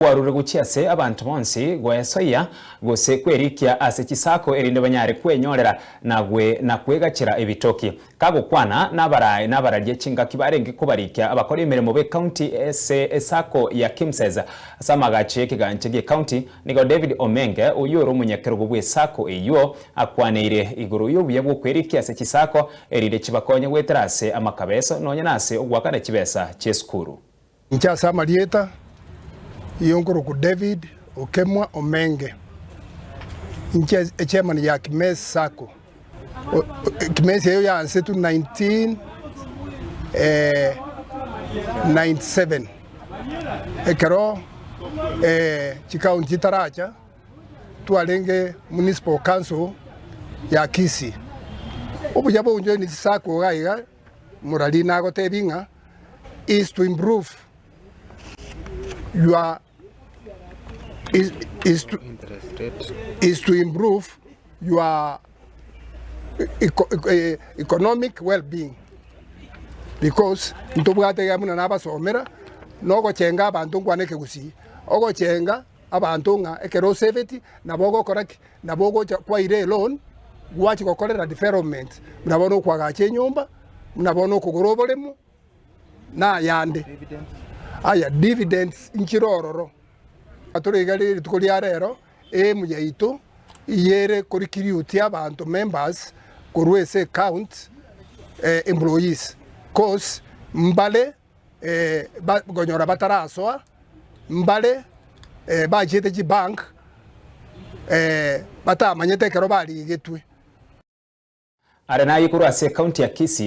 Kwarure gochia ase abanto bonsi goesoyia, gose kwerikia ase chisako erinde banyare kwenyorera na kwegachera ebitoki. Kagokwana nabaraai nabararia chingaki barenge kobarikia abakori emeremo b'ecounty ase esako ya Kimses ase amagacho y'ekegancha gi'ecounty, nigo David Omenge oyio ore omonyakerogo bw'esako eyio akwaneire igoro y'obuya bw'okwerikia ase chisako erinde chibakonye goetera ase amakabeso nonya nase ogoakana chibesa chi'esukuru. Inche ase amarieta y'onkorokwa David Okemwa Omenge, inche echairman ya Kimesi Sacco. Kimesi eyo yaansetwe 1997 ekero chikaunti chitaracha twarenge municipal council ya Kisii. Obuya bwa ogojoin chisacco iga iga Morari nagotebie ng'a is to improve your is, is to, is to improve your eco, eh, economic well-being because ntobwate iga buna nabasomera nogochenga abanto nkwane ekegusii ogochenga abanto ng'a ekero osebeti nabo ogokora ki Nabo ogocha kwaira eloan gwachia gokorera development buna bono okoagacha enyomba, buna bono okogora oboremo, na ayande. Aya dividends nchire ororo. Tore iga rituko ria rero aim yaito iyere ko recruit abanto members korwa ase ecounty employees cause mbare konyora batarasoa, mbare bachiete chibank batamanyete ekero barigetwe. Are naye korwa ase ekaunti ya Kisii.